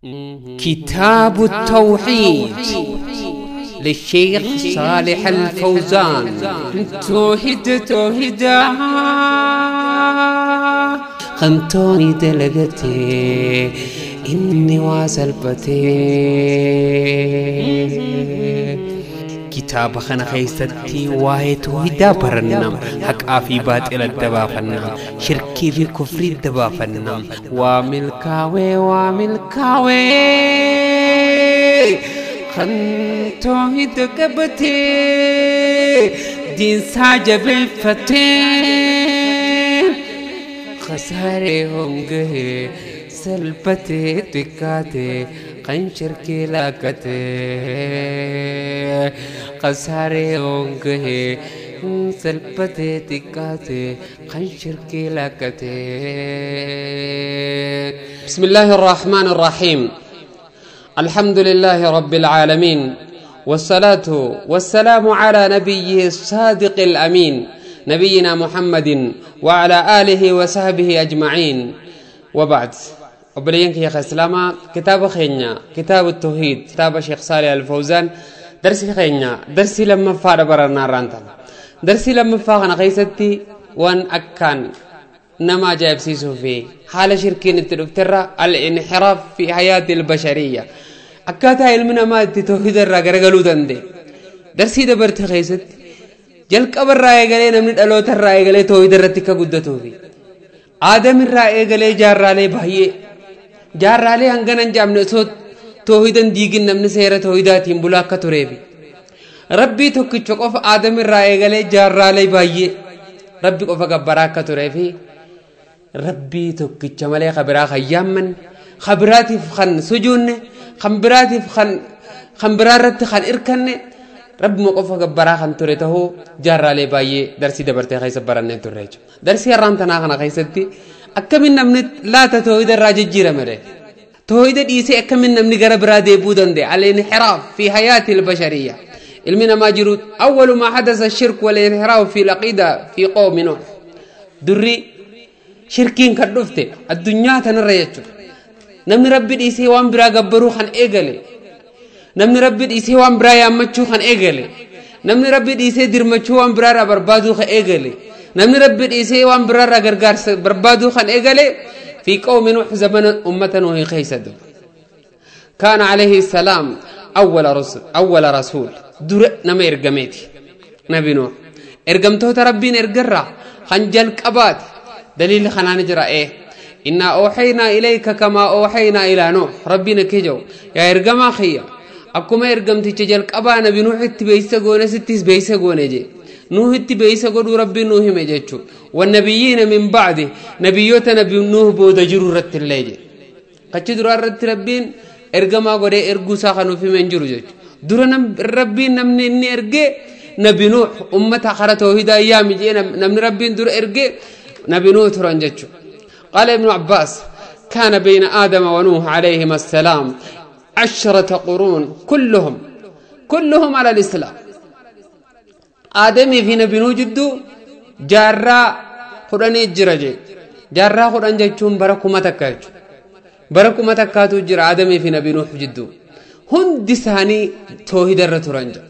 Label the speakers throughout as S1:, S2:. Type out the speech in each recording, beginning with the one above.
S1: كتاب التوحيد للشيخ صالح الفوزان. توحيد توحيدا خمتوني دلقتي إني واسلبتي كتاب خنا خيستي واهي توحيدا برنم حق في باطل الدبافنا شركي في كفر الدبافنا وملكاوي وملكاوي خن توحيد قبتي دين ساجب الفتي خساري هونغه سلبتي تكاتي قن شركي لاكتي خساري هونغه سلبتي تكاتي قن شركي لاكتي. بسم الله الرحمن الرحيم. الحمد لله رب العالمين، والصلاة والسلام على نبيه الصادق الأمين، نبينا محمد وعلى آله وصحبه أجمعين، وبعد. وبلينك يا خسلامة كتاب خينا كتاب التوحيد كتاب الشيخ صالح الفوزان. درسي خينا درسي لما فار برنا رانتنا درسي لما فاغنا خيستي وان أكان نما جايب سيسو في حال شركين التلوفترة الانحراف في حياة البشرية أكاتا علمنا ما التوحيد الرقرقلو دندي درسي دبرت خيستي jalqaba irraa eegalee namni dhaloota irraa eegalee toohida irratti akka guddatuufi aadam irraa eegalee jaarraalee baay'ee jaarraalee hangana hin jaamne osoo toohidan diigin namni seera toohidaatiin bulaa akka tureefi rabbii tokkicha qofa aadam irraa eegalee jaarraalee baay'ee rabbi qofa gabbaraa akka tureefi rabbii tokkicha malee kabiraa kan yaammanne kabiraatiif kan sujuunne kan biraatiif kan biraa irratti kan irkanne رب موقفه جبرا خن تريته جرى لي باي درسي دبرتي خيس برني تريج درسي رانتنا خنا خيستي أكمل نمن لا تتويد الراجل جيرة مره تويد إيسي أكمل نمن جرب رادي بودن دي على الانحراف في حياة البشرية المنا ما جرود أول ما حدث الشرك والانحراف في العقيدة في قوم نوح دري شركين كدفتي الدنيا تنريتش نمن ربي إيسي وان برا جبرو خن إيجلي namni rabbi dhiisee waan biraa yaammachuu kan eegale namni rabbi dhiisee dirmachuu waan biraarraa barbaaduu kan eegale namni rabbi dhiisee waan biraarraa gargaarsa barbaaduu kan eegale fi qawmi nuux zamana ummata nuuhi keessa dur kaana alayhi salaam awwala rasuul dura nama ergameeti nabi nuux ergamtoota rabbiin ergarraa kan jalqabaati daliilli kanaan jira innaa ooxaynaa ilayka kamaa ooxaynaa ilaa nuux rabbiin akka jedhu yaa ergamaa kiyya akkuma ergamticha jalqabaa nabi nuuxitti beeysa goone sittis beeysa goone jee nuuhitti beeysa godhuu rabbiin nuu hime jechuu wannabiyyiina min bacdi nabiyyoota nabi nuuh booda jiru irratti illee jee achi duraa irratti rabbiin ergamaa godhee erguu isaa kan nuuf hime hin jiru jechuu dura rabbiin namni inni ergee nabi nuuh ummata kara toohidaa yaami jee namni rabbiin dura ergee nabi nuuh turan jechuu. qaala ibnu abbaas kaana bayna aadama wa nuuh alayhima assalaam 10 قرون كلهم على الإسلام. آدمي في نبي جدو جارا قرآن الجرجي جارا قرآن جتشون بركو ما تكاج بركو ما تكاتو جر آدمي في نبي نوح جدو هند ثاني توحيد الرتورنجا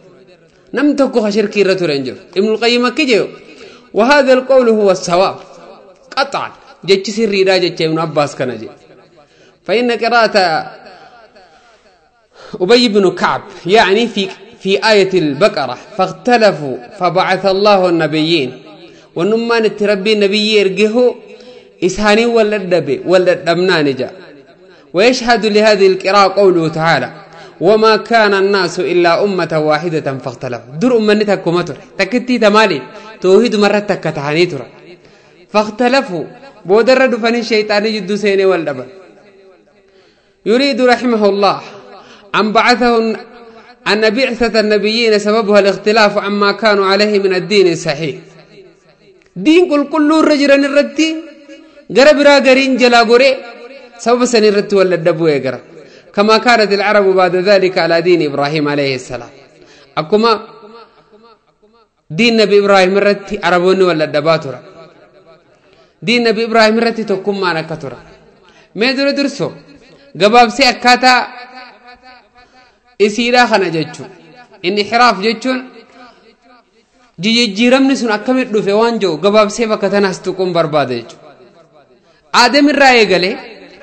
S1: نم تكو خشركي الرتورنجا. ابن القيم كجيو وهذا القول هو الصواب قطعا جتش سري راجع ابن عباس كنجي. فإن قراءة أبي بن كعب يعني في آية البقرة فاختلفوا فبعث الله النبيين ونمان التربي النبي يرجه إسهاني ولا النبي ولا الأمنان جاء. ويشهد لهذه القراءة قوله تعالى وما كان الناس إلا أمة واحدة فاختلفوا در أمنتك كمتر تكتي تمالي توحيد مرة تكتهاني ترى فاختلفوا بودر دفن الشيطان جد سيني والدبر. يريد رحمه الله أن بعثه أن بعثة النبيين سببها الاختلاف عما كانوا عليه من الدين الصحيح. دين كل الرجل الرتي قرب راقرين جلا قري سبب سن الرتي ولا الدبو يقرأ كما كانت العرب بعد ذلك على دين إبراهيم عليه السلام. أكما دين نبي إبراهيم الرتي عربوني ولا الدباترة دين نبي إبراهيم الرتي تكون معنا كترة ما يدرسوا Gabaabsee akkaataa isiidhaa kana jechuun inhiraaf jechuun jijjiiramni sun akkamitti dhufe waan jiru gabaabsee bakka tanaas tuquun barbaada jechuudha. Aadam irraa eegalee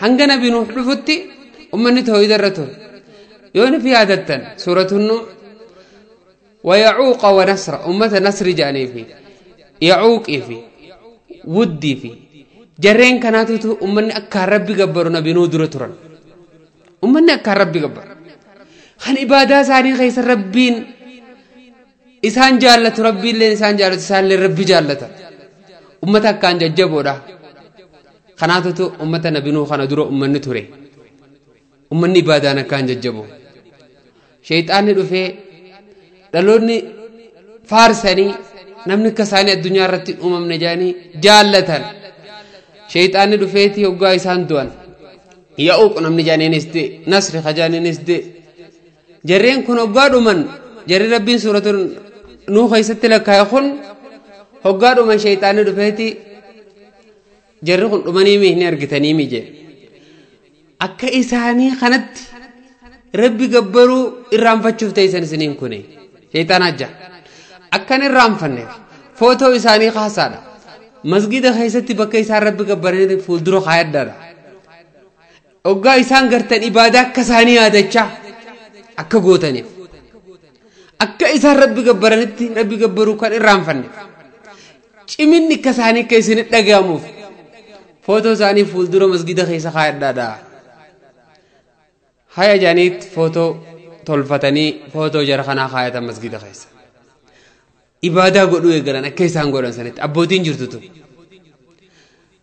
S1: hanga Nabi Nuh dhufutti ummanni tawhiida irra ture. Yoo nufi yaadattan suuratu Nuh wayacuuqa wa nasra ummata nasri jedhanii fi yacuuqii fi wuddii fi jarreen kanaatutu ummanni akkaan rabbi gabbaru Nabi Nuh dura turan. Ummanni akkaan rabbi gabbaru. Kan ibaadaa isaanii keessa rabbiin isaan jaallatu rabbiillee isaan jaallatu isaanillee rabbi jaallata. Ummata akkaan jajjaboodha. Kanaatutu ummata Nabi Nuh kana dura ummanni ture. Ummanni ibaadaan akkaan jajjabo. Sheexaanni dhufee dhaloonni faarsanii namni akka isaanii addunyaa irratti uumamne jedhanii jaallatan. Sheexaanni dhufeetii hoggaa isaan du'an. Ya'uuq namni jedhaniinis du'e, Nasri jedhaniinis du'e. Jarreen kun hoggaa dhuman jarri rabbiin suuratu Nuh keessatti lakkaa'e kun hoggaa dhuman sheexaanni dhufeetii jarri kun dhumanii mi hin argitanii mi jedhe. Akka isaanii kanatti rabbi gabbaruu irraanfachuuf ta'e isiniin kuni sheexaan ajja. Akkan irraanfanneef footoo isaanii kaasaadha. Masgida keessatti bakka isaan rabbi gabbaranii fuuldura kaayaddaadha. Hoggaa isaan gartan ibaadaa akka isaanii yaadachaa akka gootaniif akka isaan rabbi gabbaranitti rabbi gabbaruu kan irraanfanneef ciminni akka isaanii akka isinitti dhaga'amuuf footoo isaanii fuuldura masgida keessa kaayaddaadha. Haya jaaniitti footoo tolfatanii footoo jara kanaa kaayatan masgida keessa. Ibaadaa godhuu eegalan akka isaan godhan sanitti abbootiin jirtu tun.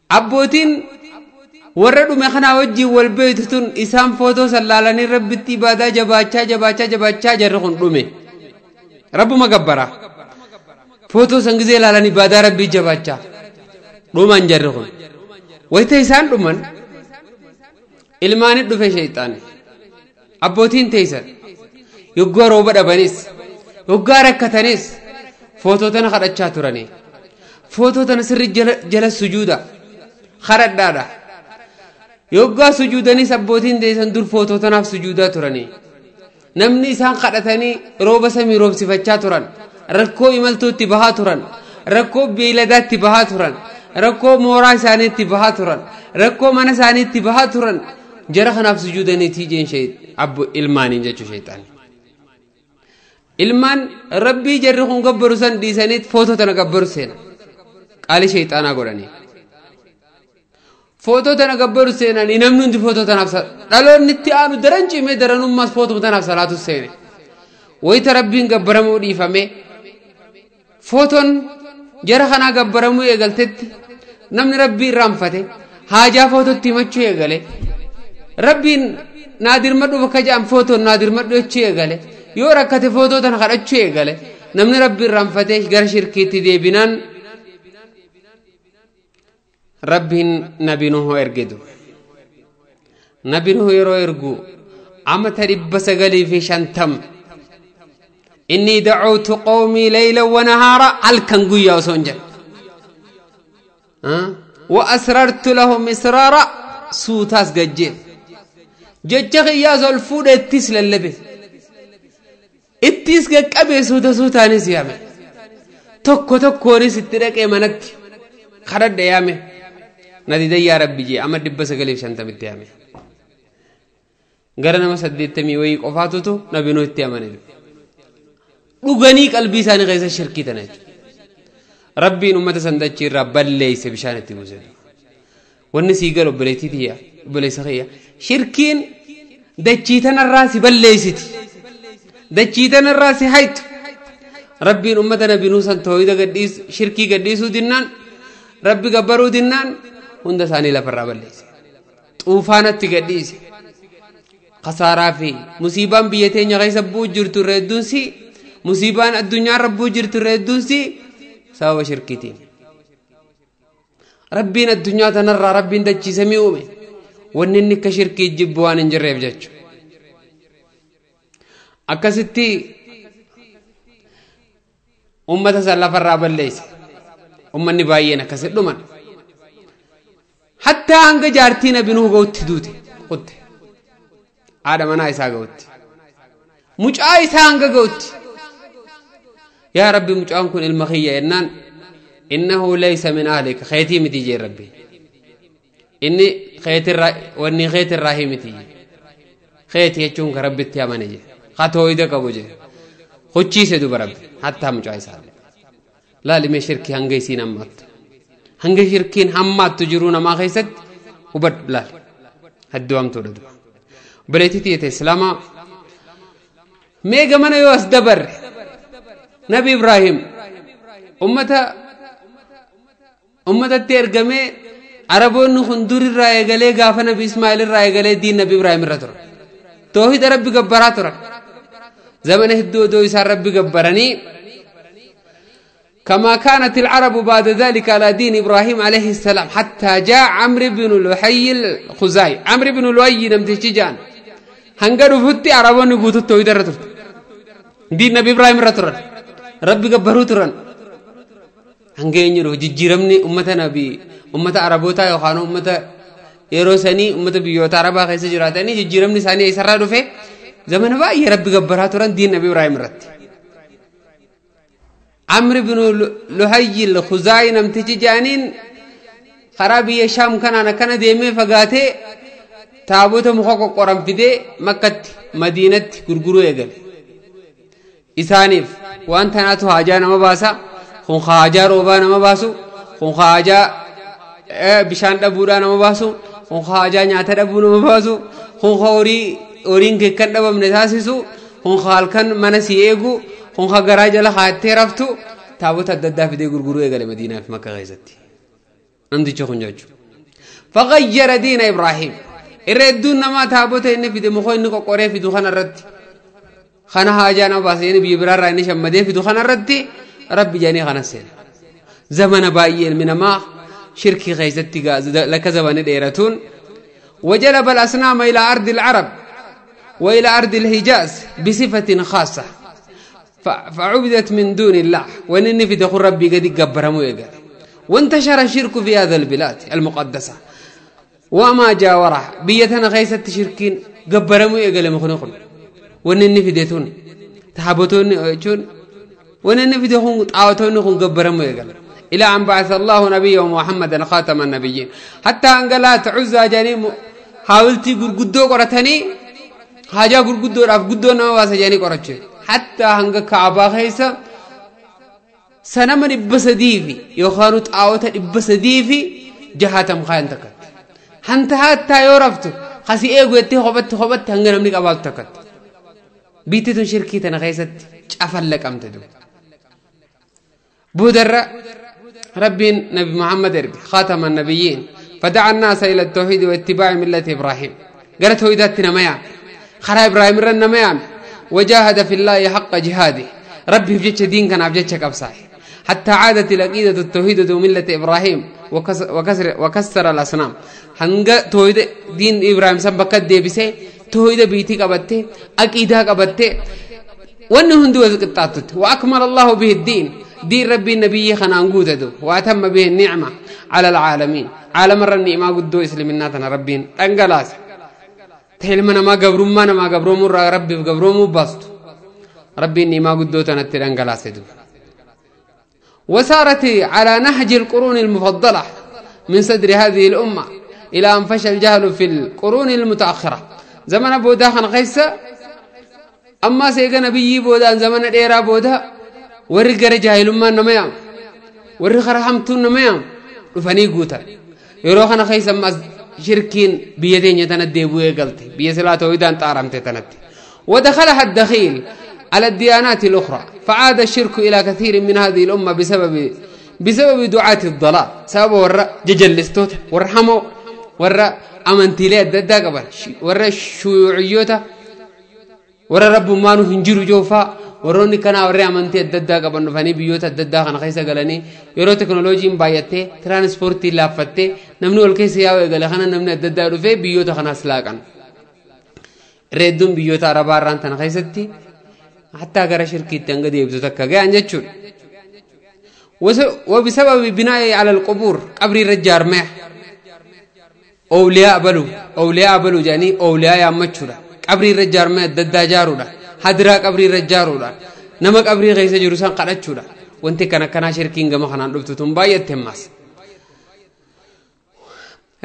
S1: Abbootiin warra dhume kanaa wajjin wal beektu tun isaan footoo sallaalanii rabbitti ibaadaa jabaachaa jabaachaa jabaachaa jarri kun dhume. Rabbuma gabbaraa. Footoo san gizee ilaalan ibaadaa rabbii jabaachaa dhuman jarri kun. Wayita isaan dhuman ilmaanit dhufe sheexaanni. Abbootiin teessan yoggaa rooba dhabanis yoggaa rakkatanis footoo tana kadhachaa turanii. Footoo tana sirri jala sujuuda kadhadhaadha. Yoggaa sujuudanis abbootiin teessan dur footoo tanaaf sujuudaa turanii. Namni isaan kadhatanii rooba samii roobsifachaa turan. Rakkoo imaltuutti bahaa turan. Rakkoo beeyladaatti bahaa turan. Rakkoo mooraa isaaniitti bahaa turan. Rakkoo mana isaaniitti bahaa turan. Jara kanaaf sujuudaniitii jeen abbo ilmaaniin jechuu sheexaani. Ilmaan rabbii jarri kun gabbaru san dhiisaniit footoo tana gabbaru seena. Qaalii sheexaanaa godhanii. Footoo tana gabbaru seenanii namni hundi footoo tanaaf dhaloonni itti aanu daran cimee daranummaas footoo tanaaf salaatu seene. Wayita rabbiin gabbaramuu dhiifame footoon jara kanaa gabbaramuu eegaltetti namni rabbii irraanfate haajaa footootti himachuu eegale. Rabbiin naadirmadhu bakka jedhan footoon naadirmadhu jechuu eegale. Yoo rakkate footoo tana kadhachuu eegale. Namni rabbii irraanfatee gara shirkiitti deebinaan rabbiin Nabi Nuh erge. Nabi Nuh yeroo ergu amata 950 inni da'awtu qawmii laylan wa nahaara halkan guyyaa osoo hin jedhin. Wa asrartu lahum israara suutaas gajjeen. Jecha kiyyaas ol fuudhe ittis lallabe. Ittis qaqqabee suuta suutaanis yaame. Tokko tokkoonis itti dhaqee manatti kadhadhe yaame. Nadidan yaa rabbi jee amma 950 yaame. Gara nama 80 wayii qofaatutu Nabi Nuh itti amane. Dhuganii qalbii isaanii keessa shirkii tana jechuudha. Rabbiin uummata san dachii irraa balleeyse bishaan itti buuse. Wanni sii galu obboleettii tiyya obboleessa kiyya shirkiin dachii tanarraa si balleeysiti. Dachii tanarraa si haytu. Rabbiin uummata Nabi Nuh san tawhiida gadhiisu shirkii gadhiisuu dinnaan rabbi gabbaruu dinnaan hunda isaanii lafarraa balleeyse. Xuufaanatti gadhiise. Khasaaraa fi musiibaan biyya teenya keessa bu'u jirtu irra hedduun si musiibaan addunyaa irra bu'u jirtu irra hedduun si sababa shirkiitiin. Rabbiin addunyaa tanarraa rabbiin dachiisamii uume wanni inni akka shirkii jibbu waan hin jirreef jechuudha. Akkasitti uummata san lafarraa balleeyse. Uummanni baay'een akkasitti dhuman. Hattaa hanga jaartii Nabi Nuh gahutti duute kutte. Haadha manaa isaa ga'utti. Mucaa isaa hanga ga'utti. Yaa Rabbi mucaan kun ilma kiyya jennaan innahu laysa min ahlika keetii miti jee Rabbi. Inni keetirraa wanni keetirraa himiti. Keetii jechuun ka Rabbitti amane jee. Ka tooyida qabu jee. Huchiise duba Rabbi hattaa mucaa isaa. Laali mee shirkii hanga isiin hammaattu. Hanga shirkiin hammaattu jiruu namaa keessatti hubadhu laali. Hedduu hamtuudha duba. Obboleettii tiyya Islaamaa mee gamana yoo as dabarre Nabi Ibraahim ummatatti ergamee Araboonni kun durirraa eegalee gaafa Nabi Ismaa'il irraa eegalee diin Nabi Ibraahim irra tura. Toohida Rabbi gabbaraa tura. Zamana hedduu odoo isaan Rabbi gabbaranii كما كانت العرب بعد ذلك على دين إبراهيم عليه السلام حتى جاء عمرو بن لحي الخزاعي. عمرو بن لؤي نمتشجان هنقروا فتي عربون يقولوا التوحيد الرتر دين نبي إبراهيم الرتر ربي قبروا ترن هنقين يروح جيرمني أمة نبي أمة عربوتا يخانو أمة يروسني أمة بيوت عربا خيس جراتني جيرمني ثاني يسرّوا في زمن بقى ربي قبرها ترن دين نبي إبراهيم الرتر. عمرو بن لحي الخزاعي نمتجي جانين خرابي شام كان أنا كان ديمي فقاته تابوت مخوك قرم فيدي مكة مدينة غرغرو يقل إسانيف وأنت ناتو حاجة نما باسا خون حاجة روبا نما باسو خون حاجة بشان دبورا نما باسو خون حاجة نياتا دبو نما باسو خون خوري أورين كيكن دبم نساسيسو خون خالكن منسي إيغو خون خغرا جلا خاتي رفتو تابوت الددا في دي غرغرو يغلي مدينة في مكة غيزتي عندي تشخون جاجو فغير دين إبراهيم الردون ما تابوت إن في دي مخو إن قوري في دخان الرد خنا حاجة باسين بيبرار راني شمدي في دخان الرد ربي جاني خنا سين زمن باقي من ما شركي غيزتي لك زمن ديرتون. وجلب الأصنام إلى أرض العرب وإلى أرض الحجاز بصفة خاصة فعبدت من دون الله وإن في دخول ربي قد قبرهم ويقال. وانتشر الشرك في هذا البلاد المقدسة وما جاوره بيتنا غيست شركين قبرهم ويقال مخنقل وإن في ديتون تحبتون وإن في دخول طاوتون قبرهم ويقال إلى أن بعث الله نبيه محمدا خاتم النبيين حتى أن قالت عزة جاني حاولتي قدو قرتني حاجة قدو راف قدو نواس جاني قرتشي حتى هنگا كعبة خيسا سنما إبسديفي يخانو تعاوتا إبسديفي جهاتم خاين تكت هنتا حتى يورفتو خسي ايغو يتي خبت خبت هنگا نمنك أبال تكت بيتتون شركيتنا خيسا افلك أمتدو بودر ربي نبي محمد اربي خاتم النبيين فدعا الناس إلى التوحيد واتباع ملة إبراهيم قالت توحيداتنا ما يعمل خرا إبراهيم رنا ما يعمل وجاهد في الله حق جهاده ربي بجتش دين كان بجتش أبصاح حتى عادت العقيدة التوحيد ملة إبراهيم وكسر الأصنام هنگا توحيد دين إبراهيم سبقت ديبسه توحيد بيتي قبته عقيدة قبته وأنه هندو قطعته وأكمل الله به الدين دين ربي النبي خنان قوتده وأتم به النعمة على العالمين عالم النعمة قدو إسلامنا ربين أنقلاس تهلمنا ما قبروا ما ما قبروا مرة ربي قبروا مو باستو ربي إني ما قدو تنتر أنقلاس وسارت على نهج القرون المفضلة من صدر هذه الأمة إلى أن فشل الجهل في القرون المتأخرة زمن أبو داخن خيسة أما سيقى نبي بودان زمن الإيرا بودا ورقر جاهل ما نميام ورقر حمتون نميام رفاني قوتا يروحنا خيسة ما شركين بيدين يتندي بوي قلتي بيسلاته ويدان طارمتي تندي. ودخلها الدخيل على الديانات الأخرى فعاد الشرك إلى كثير من هذه الأمة بسبب دعاة الضلال سبب ورا ججلستوت ورحمه ورا أمنتيلات ددا قبل ورا شيوعيوتا ورا رب مانو هنجرو جوفا وروني كان ورا أمنتي ددا قبل نفني بيوتا ددا خن خيسا قالني يرو تكنولوجي مبايته ترانسبورتي لافته نمنو الكيس ياو قال خنا نمنا ددا رفي بيوتا خنا سلاقن ريدون بيوتا رباران تن خيستي حتى غير شركي تنقدي يبزو تكا عن وبسبب بناء على القبور قبر الرجال مح أولياء بلو أولياء بلو جاني أولياء يا مچورا Qabrii irra ijaarame adda addaa ijaaruudhaan, hadiraa qabrii irra ijaaruudhaan, nama qabrii keessa jiru san kadhachuudhaan, wanti kana akkanaa shirkiin gama kanaan dhuftu tun baay'atte ammaas.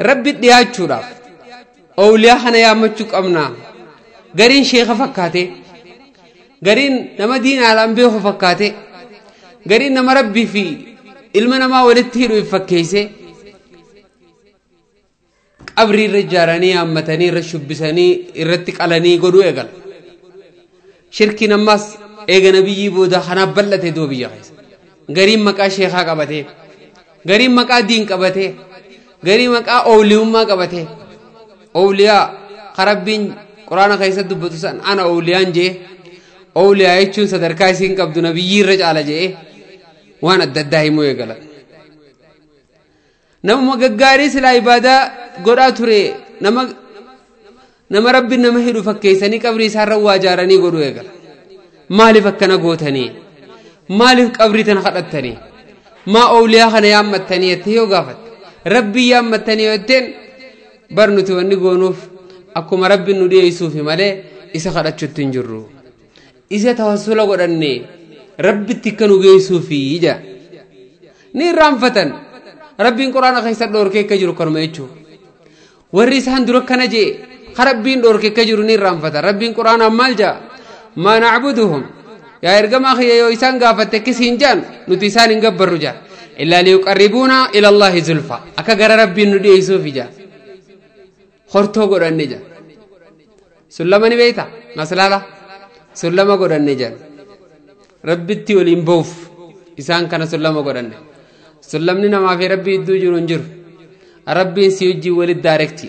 S1: Rabbi dhiyaachuudhaaf awliyaa kana yaammachuu qabna. Gariin sheeka fakkaate, gariin nama diinaalaan beeku fakkaate, gariin nama rabbii fi ilma namaa walitti hidhu fakkeesse qabrii irra ijaaranii yaammatanii irra shubbisanii irratti qalanii godhuu eegala. Shirkiin ammaas eega nabiyyii booda kanaaf bal'ate doo biyya keessa. Gariin maqaa sheekaa qabatee, gariin maqaa diin qabatee, gariin maqaa ooliyummaa qabatee, ooliyaa karabbiin quraana keessatti dubbatu san ana ooliyaan jee, ooliyaa jechuun sadarkaa isiin qabdu nabiyyii irra caala jee waan adda addaa himuu eegala. Namuma gaggaarii silaa ibaadaa godhaa ture nama rabbiin nama hidhu fakkeessanii qabrii isaarra waa ijaaranii godhuu eegala. Maaliif akkana gootanii? Maaliif qabrii tana kadhattanii? Maa ooliyaa kana yaammattanii jettee yoo gaafatte? Rabbii yaammattanii yoo jetteen bar nuti wanni goonuuf akkuma rabbiin nu dhiyeessuufi malee isa kadhachuutti hin jirru. Isa tawassula godhanne rabbitti akka nu geessuufi ija. Ni irraanfatan. Rabbiin quraana keessa dhoorkee akka jiru kanuma jechuudha. Warri isaan dura akkana jee rabbiin dhoorkee akka jiru ni irraanfatan. Rabbiin quraanaan maal jaa? Maa nacbuduhum. Yaa ergamaa kiyya yoo isaan gaafatte akkasiin jaan nuti isaan hin gabbarru jaa. Illaa liyuqarribuuna ila Allaahi zulfa. Akka gara rabbiin nu dhiyeessuufi jaa. Hortoo godhanne jaa. Sullama ni beektaa? Maslaala? Sullama godhanne jaa. Rabbitti waliin ba'uuf isaan kana sullama godhanne. Sullamni namaa fi rabbii iddoo jiru hin jiru. Rabbiin si wajjin walitti daarekti.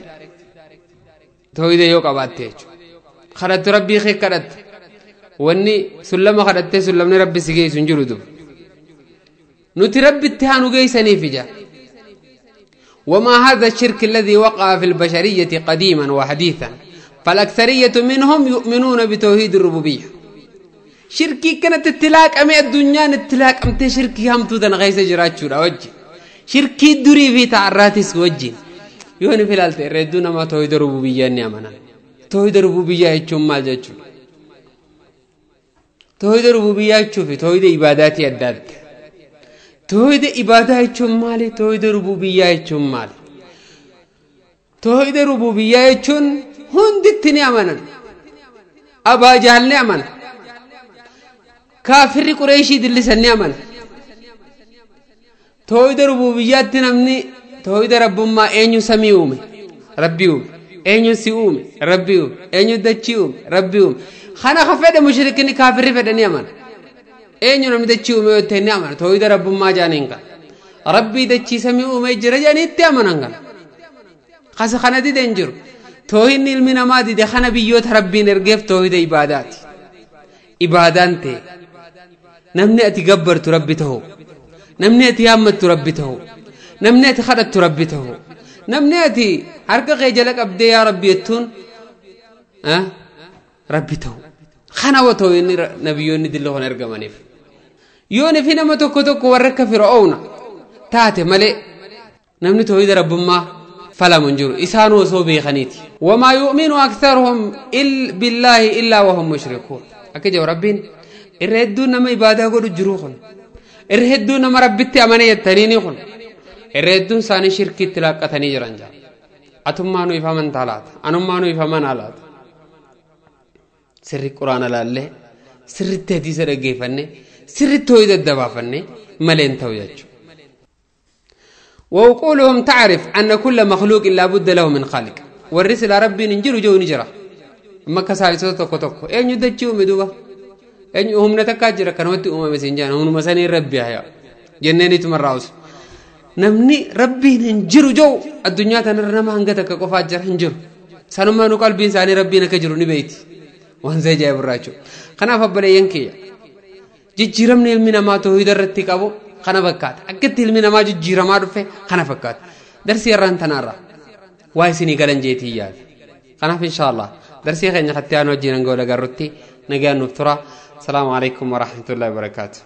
S1: Tooyida yoo qabaatte jechuudha. Kadhattu rabbii kee kadhatte. Wanni sullama kadhattee sullamni rabbi si geessu hin jiru duuba. Nuti rabbitti haa nu geessaniif ija. وما هذا الشرك الذي وقع في البشرية قديما وحديثا فالأكثرية منهم يؤمنون بتوحيد الربوبية. شركي كانت اتلاك أمي الدنيا اتلاك أمتي شركي هم تودن غيس جراتشو وجه شركي دري في تعراتس وجه يوني في الالتي ردونا ما توحيد الربوبية نعمنا. توحيد الربوبية يتشم مال جاتشو. توحيد الربوبية يتشوفي توحيد عباداتي الداد. توحيد عبادة يتشم مالي توحيد الربوبية يتشم مالي. توحيد الربوبية يتشون هندت نعمنا. أبا جهل نعمنا. كافر قريشي دلس نعمنا. توحيد الربوبية نمني توحيد رب ما أين يسميوم ربيوم أين يسيوم ربيوم أين يدتشيوم ربيوم خنا خفيد مشركين كافر فد نعمنا. أين ينم دتشيوم يوتين نعمنا. توحيد رب ما جانينك ربي دتشي سميوم يجرجاني تأمنانك خاص خنا دي دنجر توحيد المنا ما دي خنا بيوت ربي نرجف توحيد عبادات عبادانته نمني أتجبرت ربته نمني أتيامت ربته نمني أتخدت ربته نمني أتي حركة غيجلك أبدي يا ربي يتون أه ربته خنا وتو إني نبيوني دلهم أرجمانيف يوني فينا ما توكو توكو ورك فرعون تاتي ملئ نمني توحيد رب ما فلا منجر إسانو صوبي خنيتي وما يؤمن أكثرهم بالله إلا وهم مشركون أكيد يا ربين الردون نما عبادة قدو جروخن الردون نما ربتي أمانية تنيني خن الردون ساني شركي تلاقة تني جرانجا أتمانو يفهمن تالات أنمانو يفهمن آلات سر القرآن لله سر التهديس رجيفني سر التوحيد الدبافني ملين تويجو. وقولهم تعرف أن كل مخلوق لا بد له من خالق والرسل ربي ننجر جو نجرة ما كسائسو توكو توكو أين يدجيو مدوبة أين هم نتكاجر كانوا أمم سنجان هم مساني ربي هيا جنني تمراوس نمني ربي ننجر جو الدنيا تنرنا ما هنجتك كفاجر هنجر سنما نقول بين ساني ربي نكجر نبيتي وانزي جاي براچو خنا فبل ينكي ججيرمني المنا ما توحيد الرتي قبو خنا فكات اكت المنا ما ججيرما دفه خنا فكات درسي ران تنارا واي سيني غلنجيتي يا خنا ان شاء الله درسي خني خطيان وجينا نقول غرتي نغان نفترا. السلام عليكم ورحمة الله وبركاته.